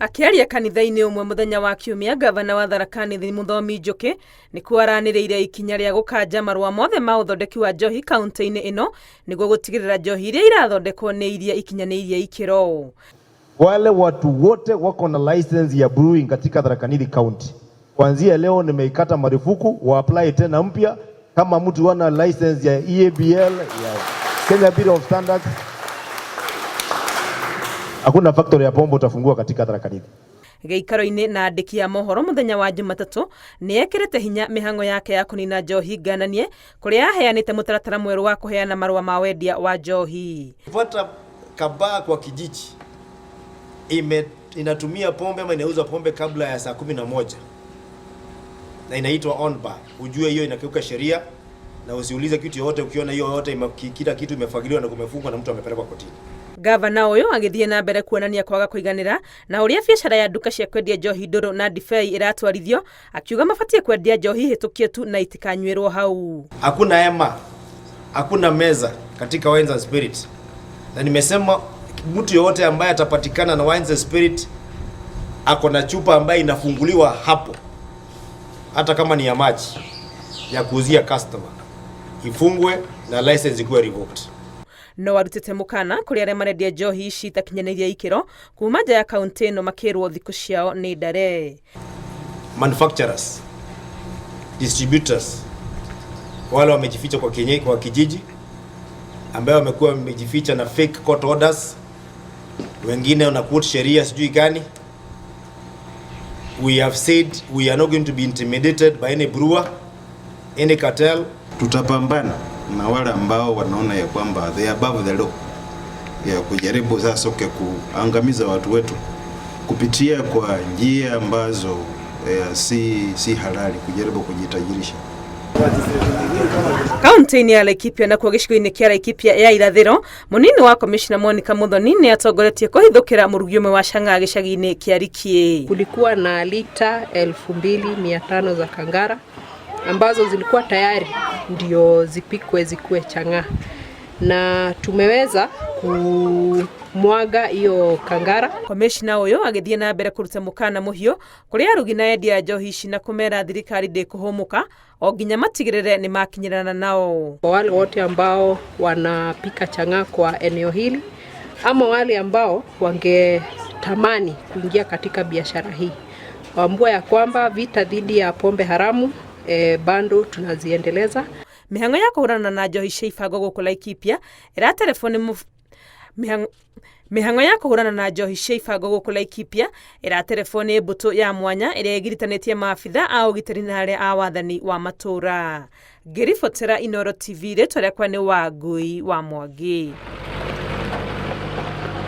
Akĩaria kanitha-inĩ ũmwe mũthenya wa Kiumia, ngavana wa Tharaka Nithi Mũthomi Njũkĩ nĩkuo aranĩrĩire ikinya rĩa gũkanja marũa mothe ma ũthondeki wa njohi kaunti-inĩ ĩno nĩguo gũtigĩrĩra njohi iria irathondekwo nĩ iria ikinyanĩirie ikĩro. Wale watu wote wako na license ya brewing katika Tharaka Nithi County, kuanzia leo nimeikata marufuku, wa apply tena mpya. Kama mtu ana license ya EABL, ya Kenya Bureau of Standards, hakuna factory ya pombe utafungua katika Tharaka Nithi. Gĩikaro-inĩ na andĩki a mohoro mũthenya wa Jumatatũ, nĩ ekĩrĩte hinya mĩhang'o yake ya kũnina njohi ngananie kũrĩa aheanĩte mũtaratara mwerũ wa kũheana marũa ma wendia wa njohi. Kupata kabaa kwa kijiji inatumia pombe ama inauza pombe kabla ya saa 11 na inaitwa on bar, ujue hiyo inakiuka sheria na usiulize kitu yoyote. Ukiona hiyo yote, kila kitu imefagiliwa na kumefungwa na mtu amepelekwa kotini. Gavana ũyũ agĩthiĩ na mbere kuonania kwaga kũiganĩra na ũrĩa biacara ya nduka cia kwendia njohi ndũrũ na ndibei ĩratwarithio, akiuga mabatiĩ kwendia njohi hĩtũkie tu na itikanyuĩrwo hau. Hakuna hema, hakuna meza katika Wines and Spirit, na nimesema mtu yoyote ambaye atapatikana na Wines and Spirit ako na chupa ambaye inafunguliwa hapo, hata kama ni ya maji ya kuuzia customer, ifungwe na license ikuwe revoked. No arutĩte mũkana kũrĩ arĩa marendia njohi ici itakinyanĩirie ikĩro kuma nja ya kaunti ĩno, makĩrwo thikũ ciao nĩ ndare. Manufacturers, distributors, wale wamejificha kwa kijiji, ambayo wamekuwa wamejificha na fake court orders, wengine wana quote sheria sijui gani. We have said we are not going to be intimidated by any brewer, any cartel. Tutapambana na wale ambao wanaona ya kwamba they are above the law, ya kujaribu sasa kuangamiza watu wetu kupitia kwa njia ambazo si halali, kujaribu kujitajirisha. Kaunti-inĩ ya Laikipia nakuo gĩcigo-inĩ kĩa Laikipia ya irathĩro, mũnini wa komishna Monica Muthoni nĩ atongoretie kũhithũkĩra mũrugi ũmwe wa chang'aa gĩcagi-inĩ kĩa Rikiĩ. Kulikuwa na lita 2500 za kangara ambazo zilikuwa tayari ndio zipikwe zikuwe chang'aa, na tumeweza kumwaga hiyo kangara. Komishna ũyũ agĩthiĩ na mbere kũruta mũkana mũhiũ kũrĩ arugi na endia a njohi ici na kũmera thirikari ndĩkũhũmũka o nginya matigĩrĩre nĩ makinyĩrana nao. Kwa wale wote ambao wanapika chang'aa kwa eneo hili ama wale ambao wangetamani kuingia katika biashara hii, waambua ya kwamba vita dhidi ya pombe haramu bado tunaziendeleza. Mĩhang'o ya kũhũrana na njohi cia ibango gũkũ Laikipia ĩraterebwo nĩ mĩhang'o ya kũhũrana na njohi cia ibango gũkũ Laikipia ĩraterebwo nĩ mbũtũ ya mwanya ĩrĩa ĩgiritanĩtie maabitha a ũgitĩri na arĩa a wathani wa matũũra. Ngĩribotera Inooro TV, rĩtwa rĩakwa nĩ Wangui wa Mwangi.